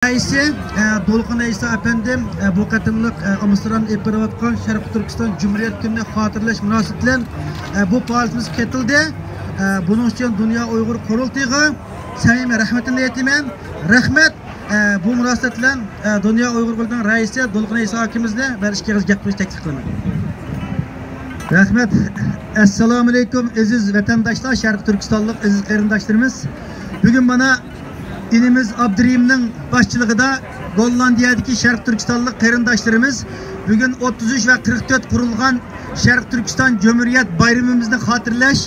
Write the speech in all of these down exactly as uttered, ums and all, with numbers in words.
رەئىسى، ئە، دولقۇن ئەيسا ئەپەندىم، ئە، بۇ قېتىملىق، ئە، ئامستېردامدا ئېلىپ بېرىلىۋاتقان شەرقىي تۈركىستان جۇمھۇرىيەت كۈنىنى خاتىرىلەش مۇناسىۋىتى بىلەن، ئە، بۇ پائالىيىتىمىزگە كېتىلدى. ئە، بۇنىڭ ئۈچۈن دۇنيا ئۇيغۇر قۇرۇلتىيىغا سەمىمىي رەھمىتىمنى ئېيتىمەن. رەھمەت. ئە، بۇ مۇناسىۋەت بىلەن، ئە، دۇنيا ئۇيغۇر قۇرۇلتىيىنىڭ رەئىسى دولقۇن ئەيسا ئاكىمىزنى بىر ئىككى ئېغىز گەپ قىلىش تەكلىپ قىلىمەن. رەھمەت. ئەسسالامۇئەلەيكۇم، ئەزىز ۋەتەنداشلار، شەرقىي تۈركىستانلىق ئەزىز قېرىنداشلىرىمىز. بۈگۈن مانا ئىنىمىز ئابدۇرېھىمنىڭ باشچىلىقىدا گوللاندىيەدىكى شەرقىي تۈركىستانلىق قېرىنداشلىرىمىز بۈگۈن ئوتتۇز ئۈچ ۋە قىرىق تۆت قۇرۇلغان شەرقىي تۈركىستان جۇمھۇرىيەت بايرىمىمىزنى خاتىرىلەش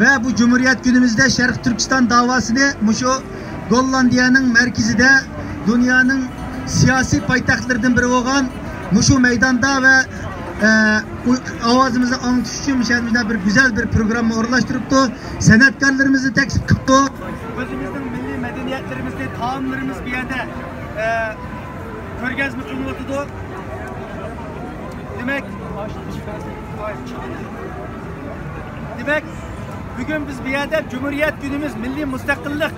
ۋە بۇ جۇمھۇرىيەت كۈنىمىزدە شەرقىي تۈركىستان داۋاسىنى مۇشۇ گوللاندىيەنىڭ مەركىزىدە، دۇنيانىڭ سىياسىي پايتەختلىرىدىن بىرى بولغان مۇشۇ مەيداندا ۋە، ئە، ئۇ-، ئاۋازىمىزنى ئاڭلىتىش ئۈچۈن مۇشۇ يەردە بىر گۈزەل بىر پروگرامما ئورۇنلاشتۇرۇپتۇ. سەنئەتكارلىرىمىزنى تەكلىپ قىپتۇ. ئۆزىمىزنىڭ مىللىي مەدەنىيەتلىرىمىزنى، تائاملىرىمىز بۇ يەردە، ئە، كۆرگەزمە قىلىنىۋاتىدۇ. دېمەك، دېمەك، بۈگۈن بىز بۇ يەردە جۇمھۇرىيەت كۈنىمىز، مىللىي مۇستەقىللىق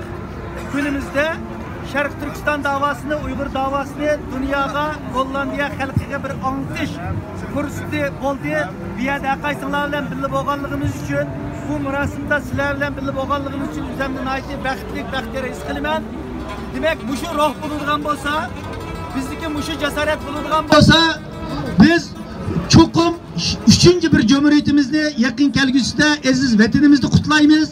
كۈنىمىزدە شەرقىي تۈركىستان داۋاسىنى، ئۇيغۇر داۋاسىنى دۇنياغا، گوللاندىيە خەلقىگە بىر ئاڭلىتىش پۇرسىتى بولدى. بۇ يەردە ھەرقايسىڭلار بىلەن بىللە بولغانلىقىمىز ئۈچۈن، بۇ مۇراسىمدا سىلەر بىلەن بىللە بولغانلىقىم ئۈچۈن ئۆزۈمنى ناھايىتى بەختلىك، بەختىيار ھېس قىلىمەن. دېمەك، مۇشۇ روھ بولىدىغان بولسا، بىزدىكى مۇشۇ جاسارەت بولىدىغان بولسا، بىز چوقۇم ئۈچىنچى بىر جۇمھۇرىيىتىمىزنى يېقىن كەلگۈسىدە ئەزىز ۋەتىنىمىزدە قۇتلايمىز.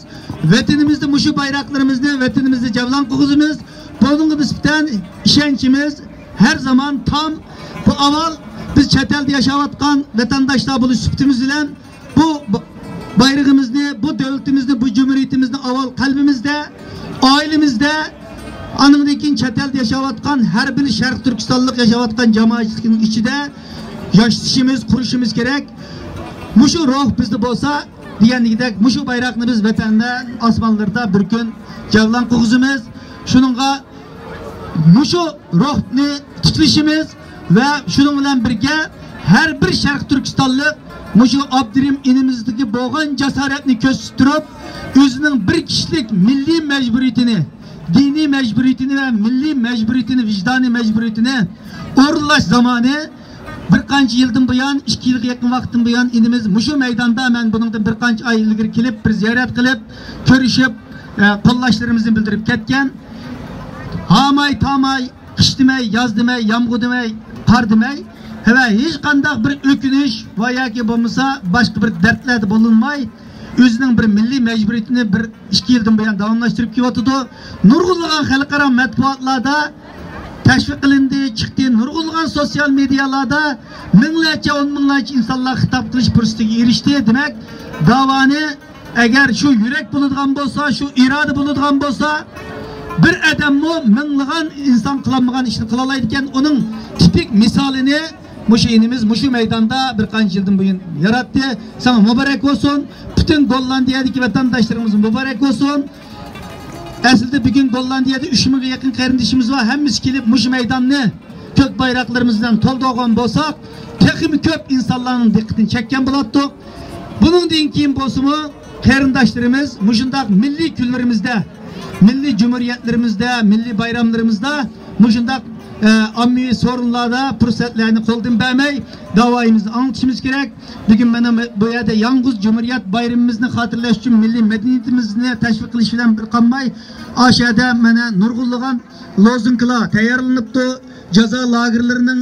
ۋەتىنىمىزدە مۇشۇ بايراقلىرىمىزنى ۋەتىنىمىزدە جەۋلان قىلغۇزىمىز. بۇنىڭغا نىسبەتەن ئىشەنچىمىز ھەر زامان تام. بۇ ئاۋۋال بىز چەت ئەلدە ياشاۋاتقان ۋەتەنداشلار بولۇش سۈپىتىمىز بىلەن بۇ ب-، بايرىقىمىزنى، بۇ دۆلىتىمىزنى، بۇ جۇمھۇرىيىتىمىزنى ئاۋۋال قەلبىمىزدە، ئائىلىمىزدە، ئانىڭدىن كېيىن چەت ئەلدە ياشاۋاتقان ھەر بىر شەرقىي تۈركىستانلىق ياشاۋاتقان جامائەتچىلىكنىڭ ئىچىدە ياشىتىشىمىز، قۇرۇشىمىز كېرەك. مۇشۇ روھ بىزدە بولسا، دېگەندىكىدەك، مۇشۇ بايراقنى بىز ۋەتەندە، ئاسمانلىرىدا بىر كۈن جەۋلان قىلغۇزىمىز. شۇنىڭغا مۇشۇ روھنى تىكلىشىمىز ۋە شۇنىڭ بىلەن بىرگە ھەر بىر شەرقىي تۈركىستانلىق مۇشۇ ئابدۇرېھىم ئىنىمىزدىكى بولغان جاسارەتنى كۆرسىتىپ تۇرۇپ، ئۆزىنىڭ بىر كىشىلىك مىللىي مەجبۇرىيىتىنى، دىنىي مەجبۇرىيىتىنى ۋە مىللىي مەجبۇرىيىتىنى، ۋىجدانىي مەجبۇرىيىتىنى ئورۇنلاش زامانى. بىر قانچە يىلدىن بۇيان، ئىككى يىلغا يېقىن ۋاقىتتىن بۇيان ئىنىمىز مۇشۇ مەيداندا، مەن بۇنىڭدىن بىر قانچە ئاي ئىلگىرى كېلىپ، بىر زىيارەت قىلىپ، كۆرۈشۈپ، ئە، قوللاشلىرىمىزنى بىلدۈرۈپ كەتكەن. ھاماي تاماي، قىش دېمەي، ياز دېمەي، يامغۇر دېمەي، قار دېمەي، ۋە ھېچقانداق بىر ئۆكۈنۈش ۋە ياكى بولمىسا باشقا بىر دەردلەردە بولۇنماي، ئۆزىنىڭ بىر مىللىي مەجبۇرىيىتىنى بىر ئىككى يىلدىن بۇيان داۋاملاشتۇرۇپ كېلىۋاتىدۇ. نۇرغۇنلىغان خەلقئارا مەتبۇئاتلاردا تەشۋىق قىلىندى، چىقتى. نۇرغۇنلىغان سوتسىيال مېدىيالاردا مىڭلارچە، ئون مىڭلارچە ئىنسانلار خىتاب قىلىش پۇرسىتىگە ئېرىشتى. دېمەك، داۋانى ئەگەر شۇ يۈرەك بولىدىغان بولسا، شۇ ئىرادە بولىدىغان بولسا، بىر ئادەممۇ مىڭلىغان ئىنسان قىلالمىغان ئىشنى قىلالايدىكەن. ئۇنىڭ تىپىك مىسالىنى مۇشۇ ئىنىمىز مۇشۇ مەيداندا بىر قانچە يىلدىن بۇيان ياراتتى. ساڭا مۇبارەك بولسۇن. پۈتۈن گوللاندىيەدىكى ۋەتەنداشلىرىمىزغا مۇبارەك بولسۇن. ئەسلىدە بۈگۈن گوللاندىيەدە ئۈچ مىڭغا يېقىن قېرىندىشىمىز بار. ھەممىسى كېلىپ مۇشۇ مەيداننى كۆك بايراقلىرىمىز بىلەن تولدۇرغان بولساق، تېخىمۇ كۆپ ئىنسانلارنىڭ دىققىتىنى چەككەن بولاتتۇق. بۇنىڭدىن كېيىن بولسىمۇ قېرىنداشلىرىمىز مۇشۇنداق مىللىي كۈنلىرىمىزدە، مىللىي جۇمھۇرىيەتلىرىمىزدە، مىللىي بايراملىرىمىزدا مۇشۇنداق، ئە، ئاممىۋى سورۇنلاردا پۇرسەتلەرنى قولدىن بەرمەي، داۋايىمىزنى ئاڭلىتىشىمىز كېرەك. بۈگۈن مانا بۇ يەردە يالغۇز جۇمھۇرىيەت بايرىمىمىزنى خاتىرىلەش ئۈچۈن مىللىي مەدەنىيىتىمىزنى تەشۋىق قىلىش بىلەن بىر قالماي، ئاشۇ يەردە مانا نۇرغۇنلىغان لوزۇنكىلار تەييارلىنىپتۇ. جازا لاگېرلىرىنىڭ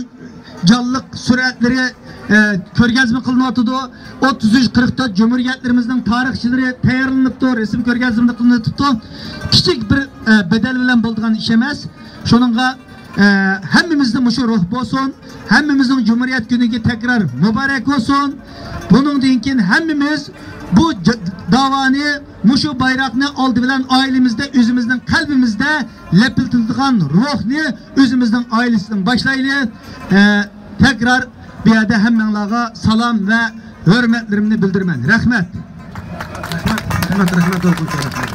جانلىق سۈرەتلىرى، ئە، كۆرگەزمە قىلىنىۋاتىدۇ. ئوتتۇز ئۈچ قىرىق تۆت جۇمھۇرىيەتلىرىمىزنىڭ تارىخچىلىرى تەييارلىنىپتۇ، رەسىم كۆرگەزمە قىلىنىۋېتىپتۇ. كىچىك بىر، ئە، بەدەل بىلەن بولىدىغان ئىش ئەمەس. شۇنىڭغا، ئە، ھەممىمىزدە مۇشۇ روھ بولسۇن. ھەممىمىزنىڭ جۇمھۇرىيەت كۈنىگە تەكرار مۇبارەك بولسۇن. بۇنىڭدىن كېيىن ھەممىمىز بۇ ج-، داۋانى، مۇشۇ بايراقنى ئالدى بىلەن ئائىلىمىزدە، ئۆزىمىزنىڭ قەلبىمىزدە لەپىلدىتىدىغان روھنى ئۆزىمىزنىڭ ئائىلىسىدىن باشلايلى. ئە، تەكرار بۇ يەردە ھەممەڭلارغا سالام ۋە ھۆرمەتلىرىمنى بىلدۈرىمەن. رەھمەت. رەھمەت، رەھمەت، رەھمەت، دولقۇن ئاكا، رەھمەت.